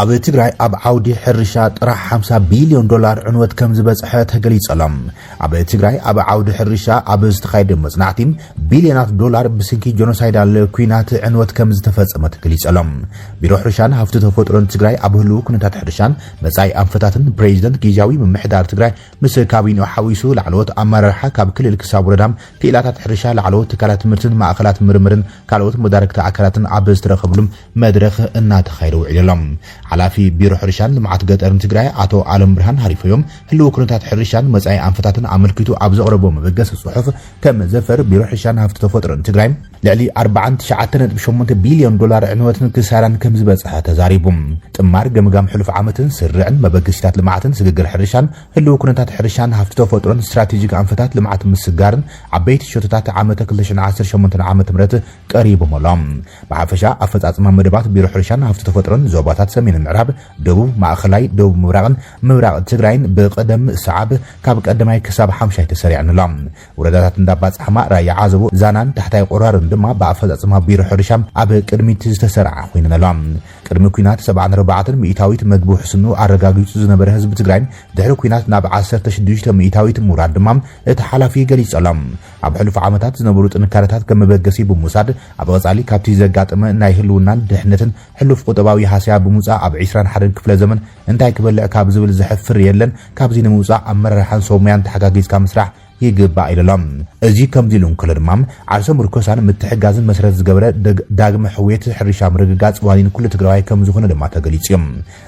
ኣብ ትግራይ ኣብ ዓውዲ ሕርሻ ጥራሕ ሓምሳ ቢልዮን ዶላር ዕንወት ከም ዝበፅሐ ተገሊጸሎም። ኣብ ትግራይ ኣብ ዓውዲ ሕርሻ ኣብ ዝተኻየደ መጽናዕቲ ቢልዮናት ዶላር ብስንኪ ጀኖሳይዳል ኩናት ዕንወት ከም ዝተፈጸመ ተገሊጸሎም። ቢሮ ሕርሻን ሃፍቲ ተፈጥሮን ትግራይ ኣብ ህልው ኩነታት ሕርሻን መጻኢ ኣንፈታትን ፕሬዚደንት ግዝያዊ ምምሕዳር ትግራይ ምስ ካቢንኡ ሓዊሱ ላዕለዎት ኣመራርሓ ካብ ክልል ክሳብ ወረዳ ክኢላታት ሕርሻ ላዕለዎት ትካላት ትምህርትን ማእኸላት ምርምርን ካልኦት መዳርግቲ ኣካላትን ኣብ ዝተረኸብሉ መድረኽ እናተኻየደ ውዒሉ ኣሎ። ሓላፊ ቢሮ ሕርሻን ልምዓት ገጠርን ትግራይ ኣቶ ኣለም ብርሃን ሃሪፎዮም ህልው ኩነታት ሕርሻን መጻኢ ኣንፈታትን ኣመልኪቱ ኣብ ዘቕረቦ መበገሲ ጽሑፍ ከም ዘፈር ቢሮ ሕርሻን ሃፍቲ ተፈጥሮን ትግራይ ልዕሊ ኣርባዓን ትሽዓተ ነጥቢ ሸሞንተ ቢልዮን ዶላር ዕንወትን ክሳራን ከም ዝበጽሐ ተዛሪቡ። ጥማር ገምጋም ሕሉፍ ዓመትን ስርዕን መበገሲታት ልምዓትን ስግግር ሕርሻን ህልው ኩነታት ሕርሻን ሃፍቲ ተፈጥሮን ስትራቴጂክ ኣንፈታት ልምዓት ምስጋርን ዓበይቲ ሸቶታት ዓመተ ክልተ ሽሕን ዓሰርተ ሸሞንተን ዓመተ ምህረት ቀሪቦም ኣሎ። ብሓፈሻ ኣፈጻጽማ መደባት ቢሮ ሕርሻን ሃፍቲ ተፈጥሮን ዞባታት ሰሜን ምዕራብ፣ ደቡብ፣ ማእኸላይ፣ ደቡብ ምብራቕን ምብራቕ ትግራይን ብቕደም ሰዓብ ካብ ቀዳማይ ክሳብ ሓምሻይ ተሰሪዐን ኣሎ። ወረዳታት እንዳባጽሓማ፣ ራያ ዓዘቦ፣ ዛናን ታሕታይ ቆራርን ድማ ብኣፈጻጽማ ቢሮ ሕርሻ ኣብ ቅድሚት ዝተሰርዓ ኮይነን ኣለዋ። ቅድሚ ኩናት ሰብዓን ኣርባዕተን ሚእታዊት መግቢ ውሕስንኡ ኣረጋጊጹ ዝነበረ ህዝቢ ትግራይ ድሕሪ ኩናት ናብ ዓሰርተ ሽዱሽተ ሚእታዊት ምውራድ ድማ እቲ ሓላፊ ገሊጹ ኣሎ። ኣብ ሕሉፍ ዓመታት ዝነበሩ ጥንካረታት ከም መበገሲ ብምውሳድ ኣብ ቐጻሊ ካብቲ ዘጋጠመ ናይ ህልውናን ድሕነትን ሕሉፍ ቁጠባዊ ሃስያ ብምውጻእ ኣብ ዒስራን ሓደን ክፍለ ዘመን እንታይ ክበልዕ ካብ ዝብል ዘሕፍር የለን። ካብዚ ንምውጻእ ኣመራርሓን ሰብ ሞያን ተሓጋጊዝካ ምስራሕ ይግባእ ኢሉ ኣሎ። እዚ ከምዚ ኢሉ እንከሎ ድማ ዓርሰ ምርኮሳን ምትሕጋዝን መሰረት ዝገበረ ደግ-፣ ዳግመ ሕውየት ሕርሻ ምርግጋጽ ዋኒን ኩሉ ትግራዋይ ከም ዝኾነ ድማ ተገሊጹ እዩ።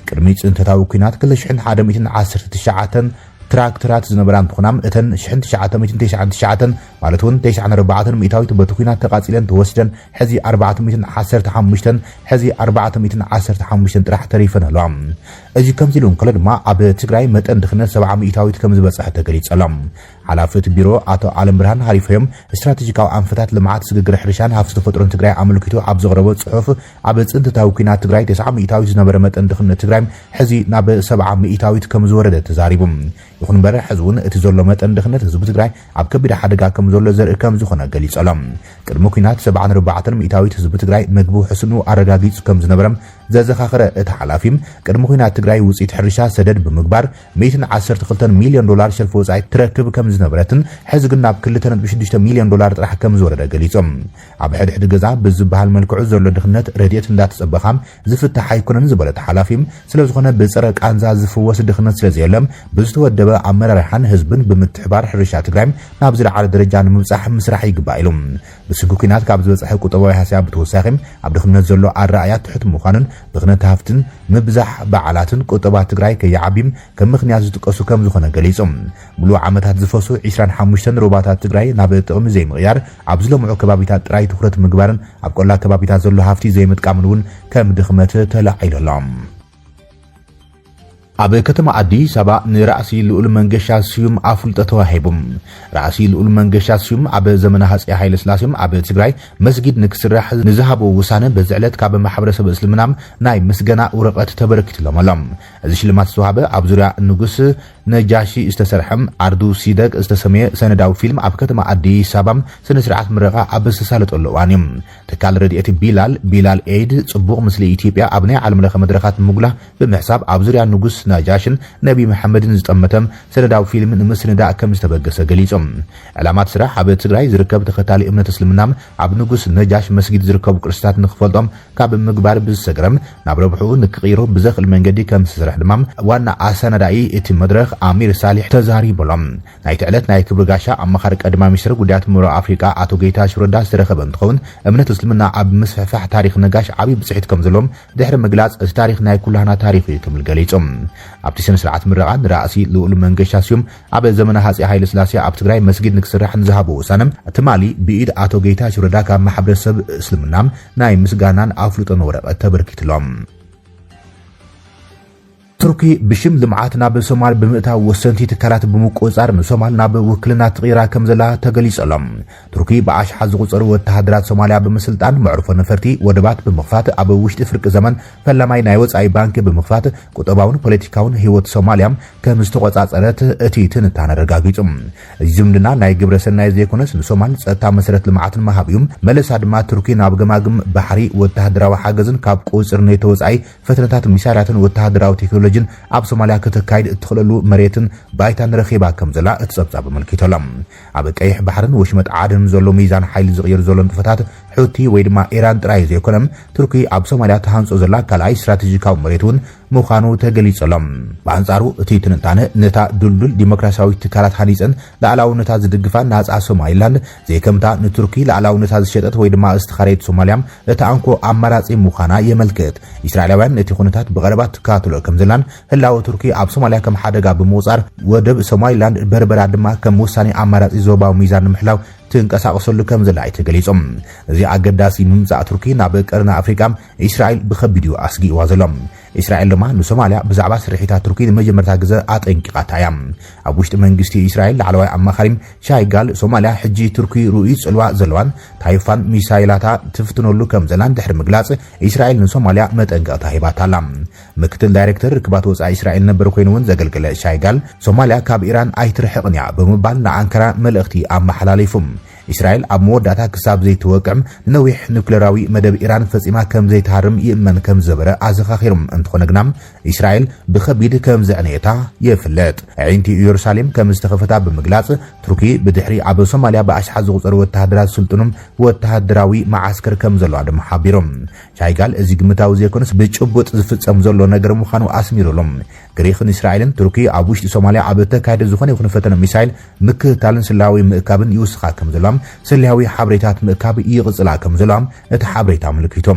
ቅድሚ ጽንተታዊ ኩናት ክልተ ሽሕን ሓደ ሚእትን ዓሰርተ ትሽዓተን ትራክተራት ዝነበራ እንትኾና፣ እተን ሽሕን ትሽዓተ ሚእትን ተስዓን ትሽዓተን ማለት እውን ተስዓን ኣርባዕተን ሚእታዊት በቲ ኩናት ተቃጺለን ተወሲደን ሕዚ ኣርባዕተ ሚእትን ዓሰርተ ሓሙሽተን ሕዚ ኣርባዕተ ሚእትን ዓሰርተ ሓሙሽተን ጥራሕ ተሪፈን ኣለዋ። እዚ ከምዚ ኢሉ እንከሎ ድማ ኣብ ትግራይ መጠን ድኽነት ሰብዓ ሚእታዊት ከም ዝበጽሐ ተገሊጹ ኣሎ። ሓላፊ እቲ ቢሮ ኣቶ ኣለም ብርሃን ሃሪፈዮም ስትራቴጂካዊ ኣንፈታት ልምዓት ስግግር ሕርሻን ሃፍቲ ተፈጥሮን ትግራይ ኣመልኪቱ ኣብ ዘቕረቦ ጽሑፍ ኣብ ጽንተታዊ ኩናት ትግራይ ተስዓ ሚእታዊት ዝነበረ መጠን ድኽነት ትግራይ ሕዚ ናብ ሰብዓ ሚእታዊት ከም ዝወረደ ተዛሪቡ። ይኹን እምበር ሕዚ እውን እቲ ዘሎ መጠን ድኽነት ህዝቢ ትግራይ ኣብ ከቢድ ሓደጋ ከም ዘሎ ዘርኢ ከም ዝኾነ ገሊጹ ኣሎ። ቅድሚ ኩናት ሰብዓን ኣርባዕተን ሚእታዊት ህዝቢ ትግራይ ምግቢ ውሕስንኡ ኣረጋጊጹ ከም ዝነበረ ዘዘኻኸረ እቲ ሓላፊ፣ ቅድሚ ኩናት ትግራይ ውፅኢት ሕርሻ ሰደድ ብምግባር ሚእትን ዓሰርተ ክልተን ሚልዮን ዶላር ሸርፊ ወፃኢ ትረክብ ከም ዝነበረትን ሕዚ ግን ናብ ክልተ ነጥቢ ሽዱሽተ ሚልዮን ዶላር ጥራሕ ከም ዝወረደ ገሊጹ። ኣብ ሕድሕድ ገዛ ብዝበሃል መልክዑ ዘሎ ድኽነት ረድኤት እንዳተጸበኻ ዝፍታሕ ኣይኮነን ዝበለ እቲ ሓላፊ፣ ስለ ዝኾነ ብጸረ ቃንዛ ዝፍወስ ድኽነት ስለ ዘየለ ብዝተወደበ ኣመራርሓን ህዝብን ብምትሕባር ሕርሻ ትግራይ ናብ ዝለዓለ ደረጃ ንምብጻሕ ምስራሕ ይግባእ ኢሉ። ብስንኪ ኩናት ካብ ዝበጽሐ ቁጠባዊ ሃስያ ብተወሳኺ ኣብ ድኽነት ዘሎ ኣረኣእያ ትሑት ምዃኑን ብኽነት ሃፍትን ምብዛሕ በዓላትን ቁጠባ ትግራይ ከይዓቢ ከም ምኽንያት ዝጥቀሱ ከም ዝኾነ ገሊጹ። ሙሉእ ዓመታት ዝፈሱ ዒስራን ሓሙሽተን ሩባታት ትግራይ ናብ ጥቕሚ ዘይምቕያር ኣብ ዝለምዑ ከባቢታት ጥራይ ትኹረት ምግባርን ኣብ ቆላ ከባቢታት ዘሎ ሃፍቲ ዘይምጥቃምን እውን ከም ድኽመት ተላዒሉ ኣሎ። ኣብ ከተማ ኣዲስ ኣበባ ንራእሲ ልኡል መንገሻ ስዩም ኣፍልጦ ተዋሂቡ። ራእሲ ልኡል መንገሻ ስዩም ኣብ ዘመነ ሃፀይ ሃይለ ስላሴ ኣብ ትግራይ መስጊድ ንክስራሕ ንዝሃቦ ውሳነ በዚ ዕለት ካብ ማሕበረሰብ እስልምና ናይ ምስጋና ወረቐት ተበርኪትሎም ኣሎ። እዚ ሽልማት ዝተዋህበ ኣብ ዙርያ ንጉስ ነጃሺ ዝተሰርሐ ኣርዱ ሲደቅ ዝተሰመየ ሰነዳዊ ፊልም ኣብ ከተማ ኣዲስ ኣበባ ስነ ስርዓት ምረቓ ኣብ ዝተሳለጠሉ እዋን እዩ። ትካል ረድኤት ቢላል፣ ቢላል ኤይድ፣ ጽቡቕ ምስሊ ኢትዮጵያ ኣብ ናይ ዓለም ለኸ መድረኻት ምጉላህ ብምሕሳብ ኣብ ዙርያ ንጉስ ናጃሽን ነቢ መሐመድን ዝጠመተ ሰነዳዊ ፊልም ንምስንዳእ ከም ዝተበገሰ ገሊጹ። ዕላማት ስራሕ ኣብ ትግራይ ዝርከብ ተኸታሊ እምነት እስልምና ኣብ ንጉስ ነጃሽ መስጊድ ዝርከቡ ቅርስታት ንክፈልጦም ካብ ምግባር ብዝሰግረም ናብ ረብሕኡ ንክቕይሮ ብዘኽእል መንገዲ ከም ዝሰርሕ ድማ ዋና ኣሰናዳኢ እቲ መድረኽ ኣሚር ሳሊሕ ተዛሪቡ ኣሎ። ናይቲ ዕለት ናይ ክብሪ ጋሻ ኣማኻሪ ቀዳማይ ሚኒስትር ጉዳያት ምዕራብ ኣፍሪቃ ኣቶ ጌታቸው ረዳ ዝተረኸበ እንትኸውን፣ እምነት እስልምና ኣብ ምስፍሕፋሕ ታሪኽ ነጋሽ ዓብዪ ብፅሒት ከም ዘለዎም ድሕሪ ምግላፅ፣ እቲ ታሪኽ ናይ ኩላህና ታሪኽ እዩ ክብል ገሊጹ። ኣብቲ ስነ ስርዓት ምረቓ ንራእሲ ልኡል መንገሻ ስዩም ኣብ ዘመነ ሃፀይ ሃይለ ስላሴ ኣብ ትግራይ መስጊድ ንክስራሕ ንዝሃቦ ውሳነ ትማሊ ብኢድ ኣቶ ጌታቸው ረዳ ካብ ማሕበረሰብ እስልምና ናይ ምስጋናን ኣፍልጦን ወረቐት ተበርኪትሎም። ቱርኪ ብሽም ልምዓት ናብ ሶማል ብምእታው ወሰንቲ ትካላት ብምቁፅፃር ንሶማል ናብ ውክልና ትቕይራ ከም ዘላ ተገሊጹ ኣሎ። ቱርኪ ብኣሽሓት ዝቑጸሩ ወተሃደራት ሶማልያ ብምስልጣን መዕርፎ ነፈርቲ ወደባት ብምኽፋት ኣብ ውሽጢ ፍርቂ ዘመን ፈላማይ ናይ ወጻኢ ባንኪ ብምኽፋት ቁጠባውን ፖለቲካውን ህይወት ሶማልያ ከም ዝተቆጻጸረት እቲ ትንታነ ኣረጋጊጹ። እዚ ዝምድና ናይ ግብረ ሰናይ ዘይኮነስ ንሶማል ጸጥታ መሰረት ልምዓትን ምሃብ እዩ። መለሳ ድማ ቱርኪ ናብ ገማግም ባሕሪ ወተሃደራዊ ሓገዝን ካብ ቁጽር ኔቶ ወጻኢ ፈተነታት ሚሳይላትን ወተሃደራዊ ቴክኖሎጂን ኣብ ሶማልያ ከተካይድ እትኽእለሉ መሬትን ባይታን ረኺባ ከም ዘላ እቲ ጸብጻብ ኣመልኪቱ ኣሎ። ኣብ ቀይሕ ባሕርን ወሽመጥ ዓደንን ዘሎ ሚዛን ሓይሊ ዝቕየር ዘሎ ንጥፈታት ሑቲ ወይ ድማ ኢራን ጥራይ ዘይኮነ፣ ቱርኪ ኣብ ሶማልያ ትሃንጾ ዘላ ካልኣይ ስትራቴጂካዊ መሬት እውን ምዃኑ ተገሊጹ ኣሎ። ብኣንጻሩ እቲ ትንታነ ነታ ድልዱል ዲሞክራሲያዊት ትካላት ሃኒጸን ላዕላውነታ ዝድግፋ ናጻ ሶማሊላንድ ዘይከምታ ንቱርኪ ላዕላውነታ ዝሸጠት ወይ ድማ ዝተኻረየት ሶማልያ እታ እንኮ ኣማራጺ ምዃና የመልክት። እስራኤላውያን ነቲ ኩነታት ብቐረባ ትከታተሎ ከም ዘላን ህላወ ቱርኪ ኣብ ሶማልያ ከም ሓደጋ ብምቑጻር ወደብ ሶማሊላንድ በርበራ ድማ ከም ወሳኒ ኣማራጺ ዞባዊ ሚዛን ንምሕላው ትንቀሳቐሰሉ ከም ዘላ እዩ ተገሊጹ። እዚ ኣገዳሲ ምምጻእ ቱርኪ ናብ ቀርኒ ኣፍሪቃ እስራኤል ብኸቢድ እዩ ኣስጊእዋ ዘሎ። እስራኤል ድማ ንሶማልያ ብዛዕባ ስርሒታት ቱርኪ ንመጀመርታ ግዘ ኣጠንቂቓታ እያ። ኣብ ውሽጢ መንግስቲ እስራኤል ላዕለዋይ ኣማኻሪ ሻይጋል ሶማልያ ሕጂ ቱርኪ ርኡይ ጽልዋ ዘለዋን ታይፋን ሚሳይላታ ትፍትነሉ ከም ዘላን ድሕሪ ምግላጽ እስራኤል ንሶማልያ መጠንቀቕታ ሂባታ ኣላ። ምክትል ዳይሬክተር ርክባት ወጻኢ እስራኤል ነበር ኮይኑ እውን ዘገልገለ ሻይጋል ሶማልያ ካብ ኢራን ኣይትርሕቕን እያ ብምባል ንኣንካራ መልእኽቲ ኣመሓላሊፉ። እስራኤል ኣብ መወዳእታ ክሳብ ዘይትወቅዕም ንነዊሕ ኑክሌራዊ መደብ ኢራን ፈጺማ ከም ዘይትሃርም ይእመን ከም ዝነበረ ኣዘኻኺሩ። እንተኾነ ግና እስራኤል ብኸቢድ ከም ዘዕነየታ ይፍለጥ። ኣዒንቲ ኢየሩሳሌም ከም ዝተኸፈታ ብምግላጽ ቱርኪ ብድሕሪ ኣብ ሶማልያ ብኣሽሓት ዝቑጸሩ ወተሃደራት ስልጥኑም ወተሃደራዊ መዓስከር ከም ዘለዋ ድማ ሓቢሩ። ሻይጋል እዚ ግምታዊ ዘይኮነስ ብጭቡጥ ዝፍጸም ዘሎ ነገር ምዃኑ ኣስሚሩሉ። ግሪኽን እስራኤልን ቱርኪ ኣብ ውሽጢ ሶማልያ ኣብ እተካየደ ዝኾነ ይኹን ፈተነ ሚሳይል ምክትታልን ስልያዊ ምእካብን ይውስኻ ከም ዘለዋም ስልያዊ ሓበሬታት ምእካብ ይቕጽላ ከም ዘለዋም እቲ ሓበሬታ ኣመልኪቱ።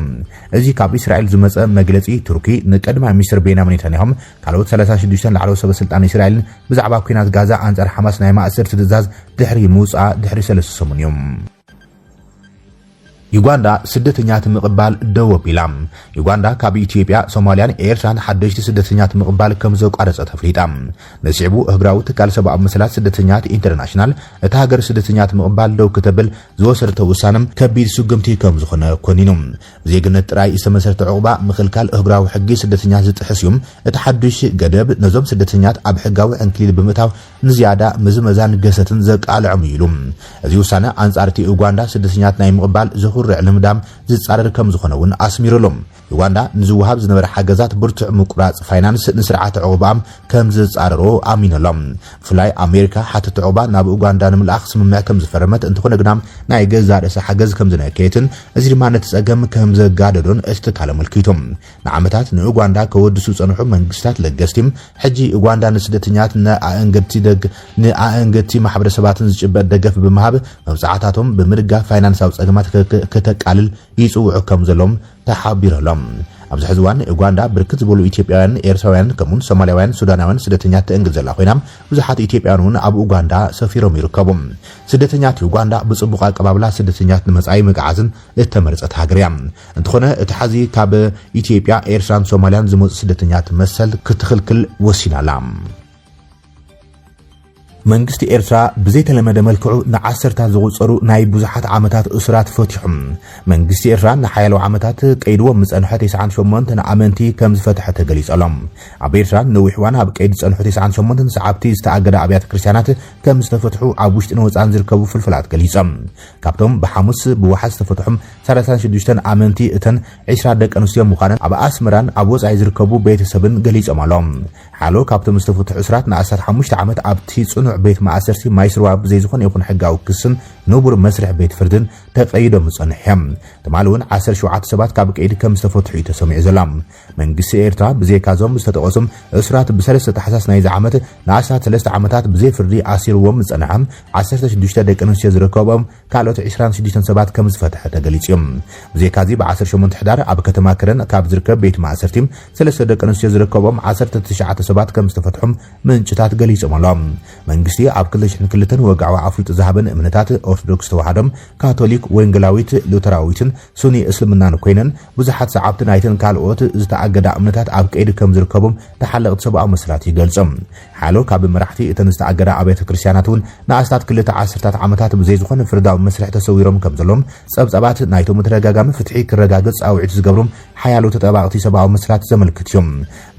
እዚ ካብ እስራኤል ዝመጸ መግለጺ ቱርኪ ንቀዳማይ ሚኒስትር ቤንያሚን ኔታንያሁን ካልኦት ሰላሳን ሽዱሽተን ላዕለዎት ሰበ ስልጣን እስራኤልን ብዛዕባ ኲናት ጋዛ ኣንጻር ሓማስ ናይ ማእሰርቲ ትእዛዝ ድሕሪ ምውጽኣ ድሕሪ ሰለስተ ሰሙን እዩ። ዩጋንዳ ስደተኛት ምቕባል ደው ኣቢላ። ዩጋንዳ ካብ ኢትዮጵያ፣ ሶማልያን ኤርትራን ሓደሽቲ ስደተኛት ምቕባል ከም ዘቋረጸት ኣፍሊጣ። ነሲዕቡ እህግራዊ ትካል ሰብኣዊ መሰላት ስደተኛት ኢንተርናሽናል እታ ሃገር ስደተኛት ምቕባል ደው ክተብል ዝወሰደቶ ውሳነ ከቢድ ስጉምቲ ከም ዝኾነ ኮኒኑ። ብዜግነት ጥራይ ዝተመሰርተ ዕቑባ ምኽልካል እህግራዊ ሕጊ ስደተኛት ዝጥሕስ እዩ። እቲ ሓዱሽ ገደብ ነዞም ስደተኛት ኣብ ሕጋዊ ዕንክሊል ብምእታው ንዝያዳ ምዝመዛን ገሰትን ዘቃልዖም እዩ ኢሉ። እዚ ውሳነ ኣንጻር እቲ ኡጋንዳ ስደተኛት ናይ ምቕባል ዝኹርዕ ልምዳም ዝጻረር ከም ዝኾነ እውን ኣስሚሩሉ። ዩጋንዳ ንዝወሃብ ዝነበረ ሓገዛት ብርቱዕ ምቁራጽ ፋይናንስ ንስርዓተ ዕቑባኣ ከም ዝጻረሮ ኣሚኑ ኣሎ። ብፍላይ ኣሜሪካ ሓተቲ ዕቑባ ናብ ኡጋንዳ ንምልኣኽ ስምምዕ ከም ዝፈረመት እንተኾነ ግና ናይ ገዛእ ርእሳ ሓገዝ ከም ዝነከየትን እዚ ድማ ነቲ ጸገም ከም ዘጋደዶን እቲ ትካል ኣመልኪቱ። ንዓመታት ንኡጋንዳ ከወድሱ ዝጸንሑ መንግስታት ለገስቲ ሕጂ ኡጋንዳ ንስደተኛት ንኣእንገድቲ ደግ ንኣእንገድቲ ማሕበረሰባትን ዝጭበጥ ደገፍ ብምሃብ መብጻዕታቶም ብምድጋፍ ፋይናንሳዊ ጸገማት ከ- ከተቃልል ይጽውዑ ከም ዘሎም ተሓቢሩ ኣሎ። ኣብዚ ሕዚ እዋን ኡጋንዳ ብርክት ዝበሉ ኢትዮጵያውያን፣ ኤርትራውያን ከምኡውን ሶማሊያውያን፣ ሱዳናውያን ስደተኛት ተእንግድ ዘላ ኮይና ብዙሓት ኢትዮጵያውያን እውን ኣብ ኡጋንዳ ሰፊሮም ይርከቡ። ስደተኛት ዩጋንዳ ብጽቡቕ ኣቀባብላ ስደተኛት ንመጻኢ ምግዓዝን እተመርጸት ሃገር እያ። እንተኾነ እቲ ሓዚ ካብ ኢትዮጵያ፣ ኤርትራን ሶማልያን ዝመጹ ስደተኛት መሰል ክትኽልክል ወሲና ኣላ። መንግስቲ ኤርትራ ብዘይተለመደ መልክዑ ንዓሰርታት ዝቑጸሩ ናይ ብዙሓት ዓመታት እሱራት ፈቲሑ። መንግስቲ ኤርትራ ንሓያሎ ዓመታት ቀይድዎም ዝጸንሐ ተስዓን ሸሞንተን ኣመንቲ ከም ዝፈትሐ ተገሊጹ ኣሎ። ኣብ ኤርትራ ንነዊሕ እዋን ኣብ ቀይዲ ዝጸንሑ ተስዓን ሸሞንተን ሰዓብቲ ዝተኣገዳ ኣብያተ ክርስቲያናት ከም ዝተፈትሑ ኣብ ውሽጥን ወጻእን ዝርከቡ ፍልፍላት ገሊጾም። ካብቶም ብሓሙስ ብዋሓ ዝተፈትሑም ሰላሳን ሽዱሽተን ኣመንቲ እተን ዒስራ ደቂ ኣንስትዮ ምዃነን ኣብ ኣስመራን ኣብ ወጻኢ ዝርከቡ ቤተሰብን ገሊጾም ኣለዉ። ሓሎ ካብቶም ዝተፈትሑ እሱራት ንኣስታት ሓሙሽተ ዓመት ኣብቲ ጽኑዕ ቤት ማእሰርቲ ማይ ስርዋ ብዘይ ዝኾነ ይኹን ሕጋዊ ክስን ንቡር መስርሕ ቤት ፍርድን ተቐይዶም ዝጸንሑ እዮም። ትማሊ እውን ዓሰርተ ሸውዓተ ሰባት ካብ ቀይዲ ከም ዝተፈትሑ እዩ ተሰሚዑ ዘሎ። መንግስቲ ኤርትራ ብዘይካ እዞም ዝተጠቐሱም እሱራት ብሰለስተ ታሕሳስ ናይዚ ዓመት ንኣስታት ሰለስተ ዓመታት ብዘይ ፍርዲ ኣሲርዎም ዝጸንሐ ዓሰርተ ሽዱሽተ ደቂ ኣንስትዮ ዝርከቦም ካልኦት ዕስራን ሽዱሽተን ሰባት ከም ዝፈትሐ ተገሊጹ እዩ። ብዘይካዚ ብዓሰርተ ሸሞንተ ሕዳር ኣብ ከተማ ከረን ካብ ዝርከብ ቤት ማእሰርቲ ሰለስተ ደቂ ኣንስትዮ ዝርከቦም ዓሰርተ ትሽዓተ ሰባት ከም ዝተፈትሑም ምንጭታት ገሊጾም ኣለዉ። መንግስቲ ኣብ ክልተ ሽሕን ክልተን ወግዓዊ ኣፍልጦ ዝሃበን እምነታት ኦርቶዶክስ ተዋህዶም፣ ካቶሊክ፣ ወንጌላዊት፣ ሉተራዊትን ሱኒ እስልምናን ኮይነን፣ ብዙሓት ሰዓብቲ ናይተን ካልኦት ዝተኣገዳ እምነታት ኣብ ቀይዲ ከም ዝርከቦም ተሓለቕቲ ሰብኣዊ መስላት ይገልጹ። ሓሎ ካብ መራሕቲ እተን ዝተኣገዳ ኣብያተ ክርስቲያናት እውን ንኣስታት ክልተ ዓሰርታት ዓመታት ብዘይ ዝኾነ ፍርዳዊ መስርሕ ተሰዊሮም ከም ዘለዎም ጸብጻባት ናይቶም ብተደጋጋሚ ፍትሒ ክረጋገጽ ጻውዒት ዝገብሩ ሓያሎ ተጠባቕቲ ሰብኣዊ መስላት ዘመልክት እዮም።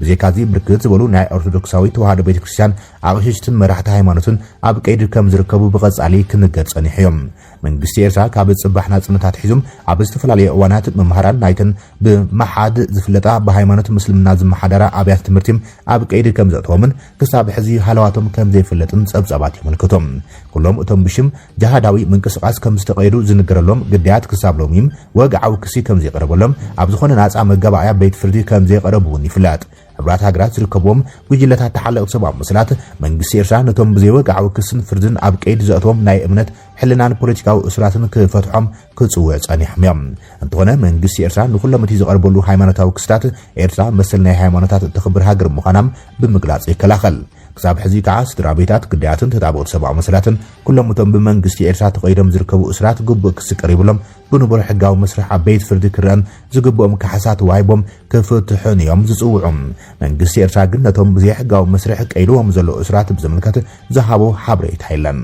ብዘይካዚ ብርክት ዝበሉ ናይ ኦርቶዶክሳዊት ተዋህዶ ቤተክርስትያን ኣቕሽሽትን መራሕቲ ሃይማኖትን ኣብ ቀይዲ ከም ዝርከቡ ብቐጻሊ ክንገር ጸኒሑ እዮም። መንግስቲ ኤርትራ ካብ ጽባሕ ናጽነታት ሒዙም ኣብ ዝተፈላለዩ እዋናት መምሃራን ናይተን ብመሓድ ዝፍለጣ ብሃይማኖት ምስልምና ዝመሓደራ ኣብያተ ትምህርቲ ኣብ ቀይዲ ከም ዘእተዎምን ክሳብ ሕዚ ሃለዋቶም ከም ዘይፍለጥን ጸብጻባት የመልክቱ። ኩሎም እቶም ብሽም ጅሃዳዊ ምንቅስቃስ ከም ዝተቐይዱ ዝንገረሎም ግዳያት ክሳብ ሎሚ ወግዓዊ ክሲ ከም ዘይቀረበሎም ኣብ ዝኾነ ናጻ መጋባእያ ቤት ፍርዲ ከም ዘይቀረቡ እውን ይፍለጥ። ሕቡራት ሃገራት ዝርከብዎም ጉጅለታት ተሓለቕቲ ሰብኣዊ መስላት መንግስቲ ኤርትራ ነቶም ብዘይወግዓዊ ክስን ፍርድን ኣብ ቀይዲ ዘእተዎም ናይ እምነት ሕልናን ፖለቲካዊ እሱራትን ክፈትሖም ክጽውዕ ጸኒሖም እዮም። እንተኾነ መንግስቲ ኤርትራ ንኩሎም እቲ ዝቐርበሉ ሃይማኖታዊ ክስታት ኤርትራ መሰል ናይ ሃይማኖታት እተኽብር ሃገር ምዃናም ብምግላጽ ይከላኸል። ክሳብ ሕዚ ከዓ ስድራ ቤታት ግዳያትን ተጣበቕቲ ሰብኣዊ መስላትን ኩሎም እቶም ብመንግስቲ ኤርትራ ተቐይዶም ዝርከቡ እሱራት ግቡእ ክሲ ቀሪብሎም ብንቡር ሕጋዊ መስርሕ ኣብ ቤት ፍርዲ ክረኣን ዝግብኦም ካሕሳ ተዋሂቦም ክፍትሑን እዮም ዝጽውዑ። መንግስቲ ኤርትራ ግን ነቶም ብዘይሕጋዊ መስርሕ ቀይድዎም ዘሎ እሱራት ብዝምልከት ዝሃቦ ሓበሬታ የለን።